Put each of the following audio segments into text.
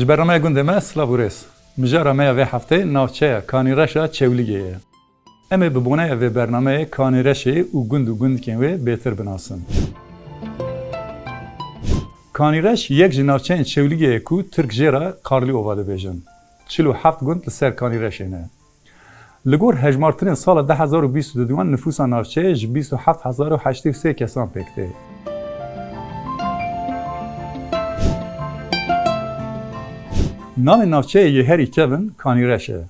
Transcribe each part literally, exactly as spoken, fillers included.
Ji bernameya gundê me, silav û rêz. Mijara me ya vê heftê navçeya Kanîreşa Çewlîgê ye. Em ê bi boneya vê bernameyê Kanîreşê û gund û gundikên wê bêtir binasin. Kanîreş yek ji navçeyên Çewlîgê ye ku Tirk jê re Karlî Ova dibêjin. Çil û heft gund li ser Kanîreşê ne. Li gor hejmartinên sala du hezar û bîst û duduyan nifûsa navçeyê ji bîst û heft hezar û heştê û sê kesan pêk tê. Navê navçeyê yê herî kevin Kanîreş e.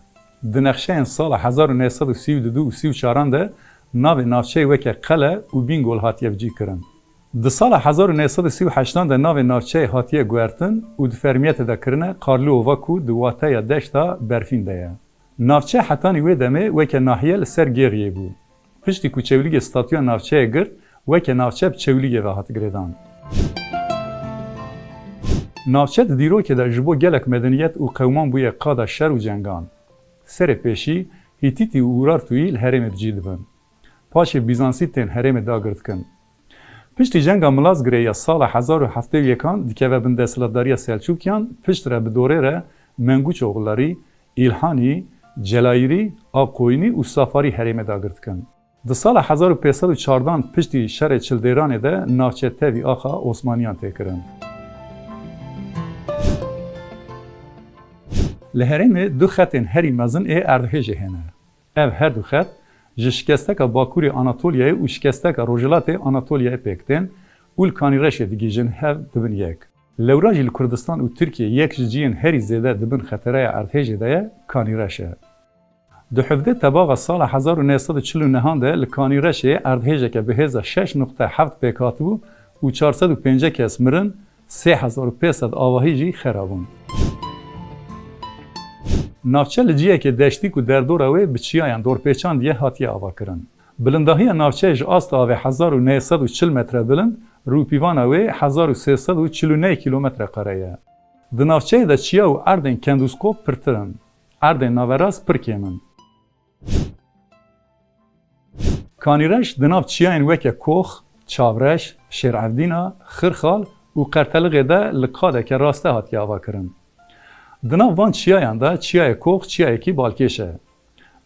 Di nexşeyên sala hezar û neh sed û sî û du û sî û çaran de navê navçeyê weke qele û bîngol hatiye bicihkirin. Di sala hezar û neh sed û sî û heştan de navê navçeyê hatiye guhertin û di fermiyetê de kirine Karlî Ova ku di wateya deşta berfîn de ye. Navçe hetanî wê demê weke nahiye li ser Gêxiyê bû. Piştî ku Çewlîgê statûya navçeyê girt, weke navçe bi Çewlîgê ve hat girêdan. Navçe di dîrokê de ji bo gelek medeniyet û qewman bûye qada şer û cengan. Serê pêşî Hîtîtî û Urartûyî li herêmê bi cî dibin. Paşê Bîzansî tên herêmê dagir dikin. Piştî Cenga Milazgirê ya sala hezar û heftê û yekan dikeve bin desthilatdariya Selçûkiyan, piştre bi dorê re Mengûç Oxullarî, Îlhanî, Celayirî, Aqkoyînî û Safarî herêmê dagir dikin. Di sala hezar û pênc sed û çardan piştî şerê Çildêranê de navçe tevî axa Osmaniyan tê kirin. Li herêmê du xetên herî mezin ê erdhêjê hene. Ev her du xet ji şikesteka Bakurê Anatolyayê û şikesteka Rojhilatê Anatolyayê pêk tên û li Kanîreşê digihîjin hev dibin yek. Lewra jî li Kurdistan û Tirkiye yek ji cihên herî zêde di bin xetereya erdhêjê de ye, Kanîreş e. Di hevdeh Tebaxa sala hezar û neh sed û çil û nehan de li Kanîreşê erdhêjeke bi hêza şeş nuqte heft pêk hatibû û çar sed û pêncî kes mirin, sê hezar û pênc sed avahî jî xera bûn. Navçe li cihekê deştî ku derdora wê bi çiyayan dorpêçandiye hatiye avakirin. Bilindahiya navçeyê ji asta avê hezar û neh sed û çil metre bilind, rûpîvana wê hezar û sê sed û çil û neh kîlometre kare ye. Di navçeyê de çiya û erdên kendûskop pirtir in. Erdên naverast pir kêm in. Kanîreş di nav çiyayên weke Kox, Çavreş, Şêrevdîna, Xirxal û Qertelixê de li qadeke raste hatiye avakirin. Di nav van çiyayan de çiyayê Kox çiyayekî balkêş e.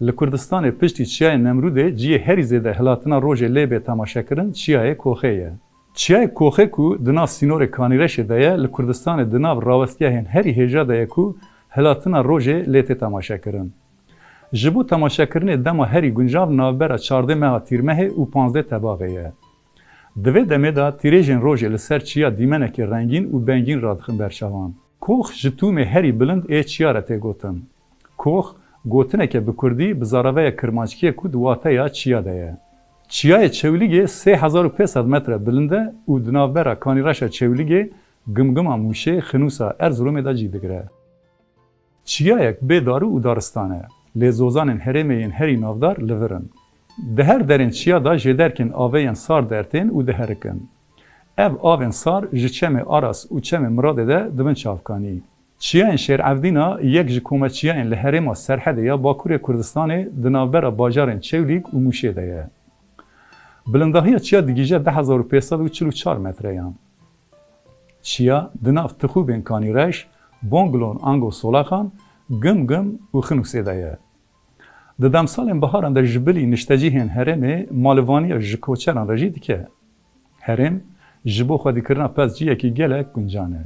Li Kurdistanê piştî çiyayê Nemrûdê cihê herî zêde hilatina rojê lê bê temaşekirin çiyayê Koxê ye. Çiyayê Koxê ku di nav sînorê Kanîreşê de ye, li Kurdistanê di nav rawestgehên herî hêja de ye ku hilatina rojê lê tê temaşekirin. Ji bo temaşekirinê dema herî guncav navbera çardeh meha Tîrmehê û panzdeh Tebaxê ye. Di vê demê de tîrêjên rojê li ser çiya dîmenekî rengîn û bengîn radixin ber çavan. Kox ji tûmê herî bilind ê çiya re tê gotin. Kox, gotineke bi kurdî bi zaraveya kirmanckiyê ku di wateya çiya de ye. Çiyayê Çewlîgê sê hezar û pênc sed metre bilind e û di navbera Kanîreşa Çewlîgê, Gimgima Mûşê, Xinûsa Erzurumê de cî digire. Çiyayek bê darû û daristan e, lê zozanên herêmê yên herî navdar li vir in. Di her derên çiya de jêderkên avê yên sar dertên û diherikin. Ev avên sar ji çemê Aras û çemê Miradê de dibin çavkanî. Çiyayên Şêrevdîna yek ji komeçiyayên li herêma Serhedê ya Bakurê Kurdistanê di navbera bajarên Çewlîg û Mûşê de ye. Bilindahiya çiya digihîje du hezar û pênc sed û çil û çar metreyan. Çiya di nav tixûbên Kanîreş, Bonglon ango Solaxan, Gimgim û Xinûsê de ye. Di demsalên biharan de ji bilî niştecihên herêmê malivaniya ji koçeran re jî dike. Herêm ji bo xwedîkirina pez cihekî gelek guncan e.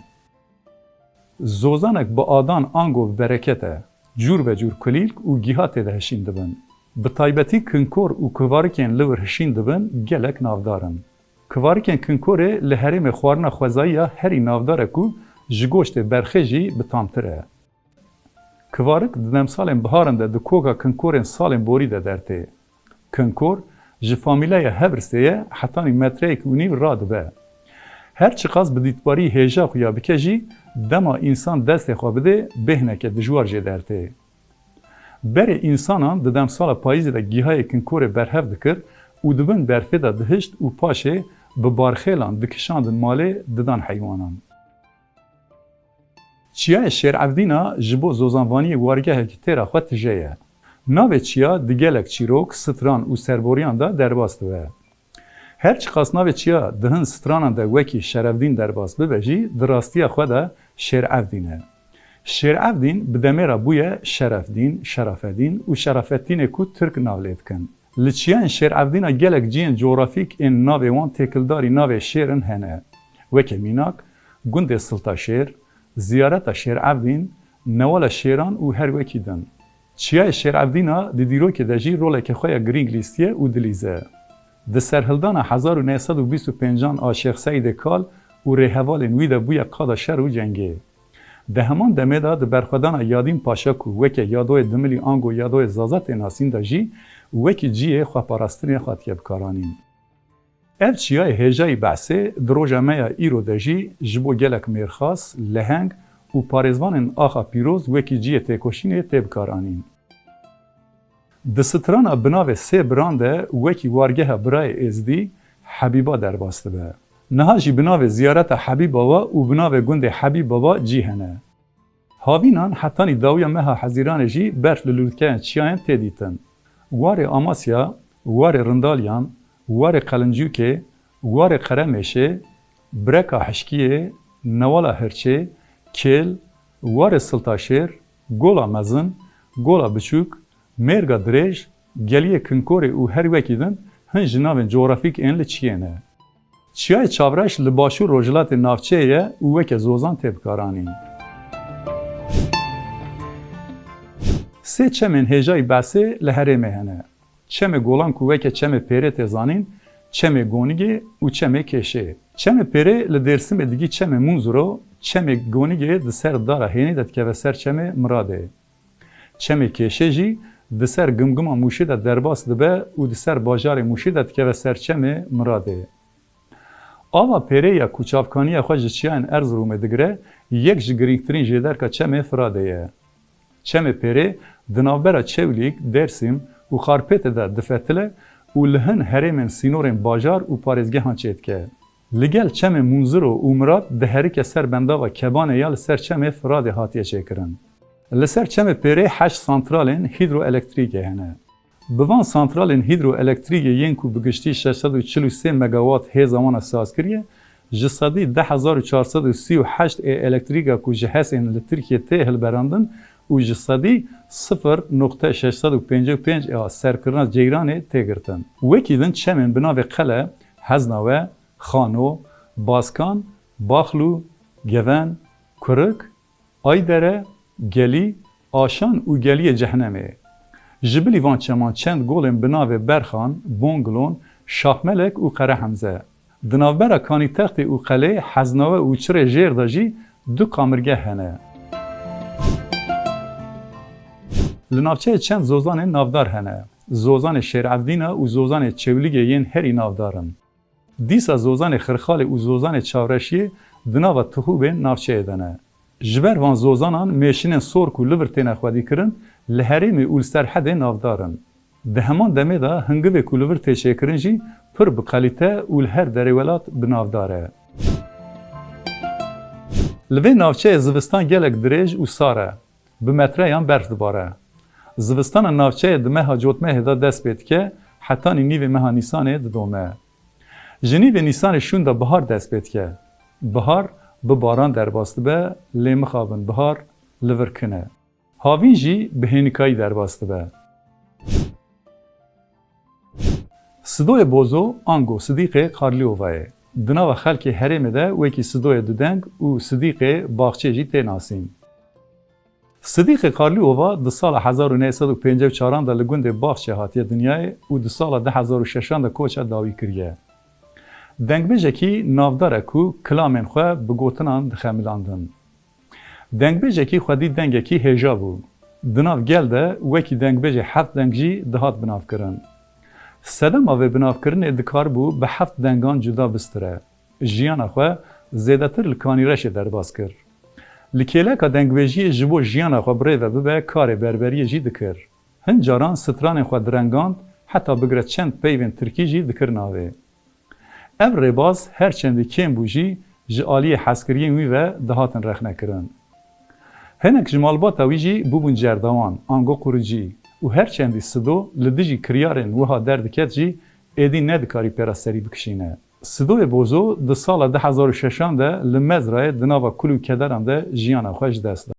Zozanek bi adan ango bi bereket e. Cûr be cûr kulîlk û giha tê de hişîn dibin. Bi taybetî kinkor û kivarikên li wir hişîn dibin gelek navdar in. Kivarikên kinkorê li herêmê xwarina xwezayî ya herî navdar e ku ji goştê berxê jî bi tamtir e. Kivarik di demsalên biharan de di koka kinkorên salên borî de dertê. Kinkor ji famîleya Hevirsê ye, hetanî metreyek û nîv radibe. Her çiqas bi dîtbarî hêja xuya bike jî, dema însan destê xwe bidê, bêhneke dijwar jê dertê. Berê însanan di demsala payîzê de gihayê kinkorê berhev dikir û di bin berfê de dihişt û paşê bi barxêlan dikişandin malê, didan heywanan. Çiyayê Şêrevdîna ji bo zozanvaniyê wargehekî têra xwe tije ye. Navê çiya di gelek çîrok, stran û serboriyan de derbas dibe. Her çiqas navê çiya di hin stranan de wekî Şerevdîn derbas bibe jî, di rastiya xwe de Şêrevdîn e. Şêr Evdîn bi demê re bûye Şerefdîn, Şerafedîn û Şerafetînê ku Tirk nav lê dikin. Li çiyayên Şêr Evdîna gelek cihên cografîk ên navê wan têkildarî navê şêrin hene. Weke mînak, gundê Siltaşêr, ziyareta Şêr Evdîn, Newala Şêran û her wekî din. Çiyayê Şêr Evdîna di dîrokê de jî roleke xwe ya girîng lîstiye û dilîze. Di serhildana hezar û neh sed û bîst û pêncan a Şêx Seîdê Kal û rêhevalên wî de bûye qada şer û cengê. Di heman demê de di berxwedana Yadîn Paşa ku weke Yadoyê Dimilî ango Yadoyê Zaza tê nasîn de jî wekî cihê xweparastinê hatike bikaranîn. Ev çiyayê hêjayî behsê di roja me ya îro de jî ji bo gelek mêrxas, leheng û parêzvanên axa pîroz wekî cihê têkoşînê tê bikaranîn. Di strana bi navê Sê Biran de wekî wargeha birayê êzdî Hebîba derbas dibe. Niha jî bi navê Ziyareta Hebî Baba û bi navê gundê Hebî Baba cî hene. Havînan hetanî dawiya meha Hezîranê jî berf li lûtkeyan çiyayan tê dîtin. Warê Amasya, Warê Rindaliyan, Warê Qelincûkê, Warê Qeremêşê, Bireka Hişkiyê, Newala Hirçê, Kêl, Warê Siltaşêr, Gola Mezin, Gola Biçûk, Mêrga Dirêj, Geliyê Kinkorê û her wekî din hin ji navên cografîk ên li çiyê ne. Çiyayê Çavreş li başûr rojhilatê navçeyê ye û weke zozan tê bikaranîn. Sê çemên hêjayî behsê li herêmê hene. Çemê Golan ku weke Çemê Pêrê tê zanîn, Çemê Gonigê û Çemê Kêşê. Çemê Pêrê li Dêrsimê digî Çemê Munzuro, Çemê Gonigê di ser dara Hênî de dikeve ser Çemê Miradê. Çemê Kêşê jî di ser Gimgima Mûşê de derbas dibe û di ser bajarê Mûşê de dikeve ser Çemê Miradê. Ava Pêrê ya ku çavkaniya xwe ji çiyayên Erziromê digire, yek ji girîngtirîn jêderka Çemê Firadê ye. Çemê Pêrê di navbera Çewlîg, Dêrsim û Xarpêtê de difetile û li hin herêmên sînorên bajar û parêzgehan çêdike. Li gel Çemê Munziro û Mirad diherike ser bendava Kebanê ya li ser Çemê Firadê hatiye çêkirin. Li ser Çemê Pêrê heşt santralên hîdroelektrîkê hene. Bi van santralên hîdroelektrîkê yên ku bi giştî şeş sed û çil û sê megawat hêza wan e saz kiriye, ji sedî deh hezar û çar sed û sî û heşt ê elektrîka ku ji HES'ên li Tirkiyê tê hilberandin û ji sedî sifir noqte şeş sed û pêncî û pênc a serkirina ceyranê tê girtin. Wekî din çemên bi navê Qele, Heznawe, Xano, Baskan, Baxlû, Geven, Kurik, Aydere, Gelî, Aşan û Geliyê Cehnemê. Ji bilî van çeman çend golên bi navê Berxan, Bongilon, Şahmelek û Qerehemze. Di navbera Kanîtextê û Qelê, Heznawe û Çirê Jêr de jî du qamirgeh hene. Li navçeyê çend zozanên navdar hene. Zozanê Şêrevdîna û zozanê Çewlîgê yên herî navdar in. Dîsa zozanê Xirxalê û zozanê Çavreşiyê di nava tixûbên navçeyê de ne. Ji ber van zozanan mêşinên sor ku li vir têne xwedîkirin, li herêmê û li serhedê navdar in. Di heman demê de hingivê ku li vir tê çêkirin jî pir bi kalîte û li her derê welat bi navdar e. Li vê navçeyê zivistan gelek dirêj û sar e. Bi metreyan berf dibare. Zivistana navçeyê di meha Cotmehê de dest pê dike, hetanî nîvê meha Nîsanê didome. Ji nîvê Nîsanê şûnda bihar dest pê dike. Bihar bi baran derbas dibe, lê mixabin bihar li vir kin e. Havîn jî bi hênikayî derbas dibe. Sidoyê Bozo ango Sidîqê Karlîovayê. Di nava xelkê herêmê de wekî Sidoyê Dudeng û Sidîqê Baxçê jî tê nasîn. Sidîqê Karlîova di sala hezar û neh sed û pêncî û çaran de li gundê Baxçê hatiye dinyayê û di sala du hezar û şeşan de koça dawî kiriye. Dengbêjekî navdar e ku kilamên xwe bi gotinan dixemilandin. Dengbêjekî xwedî dengekî hêja bû. Di nav gel de wekî dengbêjê heft deng jî dihat binavkirin. Sedema vê binavkirinê dikaribû bi heft dengan cuda bistire. Jiyana xwe zêdetir li Kanîreşê derbas kir. Li kêleka dengbêjiyê ji bo jiyana xwe bi rê ve bibe karê berberiyê jî dikir. Hin caran stranên xwe direngand, heta bigire çend peyvên tirkî jî dikir navê. Ev rêbaz her çendî kêm bû jî ji aliyê hezkiriyên wî ve dihatin rexnekirin. Hinek ji malbata wî jî bûbûn cerdewan, ango quricî û her çendî Sido li dijî kiryarên wiha derdiket jî êdî nedikarî pê re serî bikişîne. Sidoyê Bozo di sala du hezar û şeşan de li Mezrayê di nava kul û kederan de jiyana xwe ji dest da.